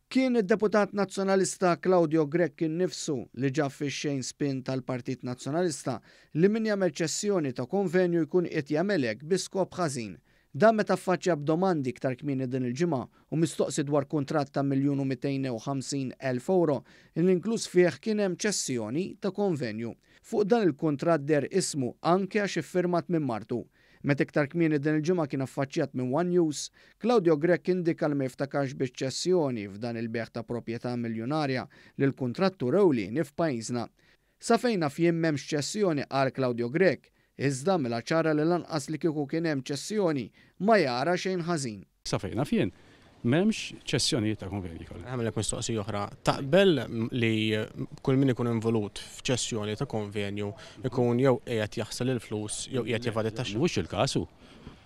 Kien id-deputat Nazzjonalista Claudio Grech innifsu li ġab fix-xejn spin tal-Partit Nazzjonalista li min jagħmel ċessjoni ta' konvenju jkun qiegħed jagħmel hekk bi skop ħażin. Dan meta ffaċċja b'domandi iktar kmieni din il-ġimgħa u mistoqsi dwar kuntratt ta' 1,250,000 ewro li inkluż fih kien hemm ċessjoni ta' konvenju. Fuq dan il-kuntratt deher ismu anke għax iffirmat minn martu. Meta iktar kmieni din il-ġimgħa kien affaċċjat minn one News, Claudio Grech indika li ma jiftakarx biċ-ċessjoni f'dan il-bejgħ ta' proprjetà miljunarja lil kuntrattur ewlieni f'pajjiżna. Sa fejn naf jien m'hemmx ċessjoni, qal Claudio Grech, iżda għamilha ċara li lanqas li kieku kien hemm ċessjoni ma jara xejn ħażin. Sa fejn naf jien, m'hemmx ċessjonijiet ta' konvenji kollha. Nagħmellek mistoqsija oħra. Taqbel li kull min ikun involut f'ċessjoni ta' konvenju ikun jew qiegħed jaħsel il-flus jew qiegħed jevadi t-taxxa? Mhux il-każ hu.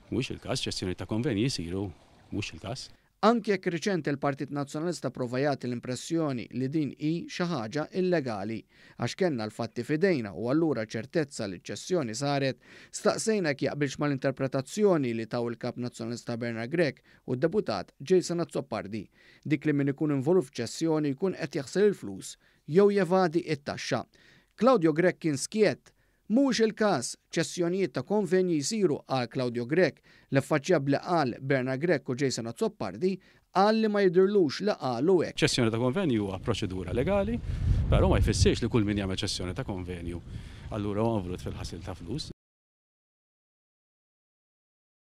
Mhux il-każ, ċessjoni ta' konvenji jsiru, mhux il-każ. Anki jekk riċenti l-Partit Nazzjonalista prova jagħti l-impressjoni li din hi xi ħaġa illegali. Għax kellna l-fatti f'idejna u allura ċertezza li ċ-ċessjoni saret, staqsejna jekk jaqbilx mal-interpretazzjoni li taw il-Kap Nazzjonalista Bernard Grech u d-Deputat Jason Azzopardi, dik li min ikun involut f'ċessjoni jkun qed jaħsel il-flus jew jevadi t-taxxa. Claudio Grech kien skjett. Mhuwiex il-każ, ċessjonijiet ta' konvenji jsiru, qal Claudio Grech, li ffaċċja b'li qal Bernard Grech u Jason Azzopardi, qal li ma jidhirlux li qalu hekk. Ċessjoni ta' konvenju huwa proċedura legali, però ma jfissirx li kull min jagħmel ċessjoni ta' konvenju allura huwa involut fil-ħasil ta' flus.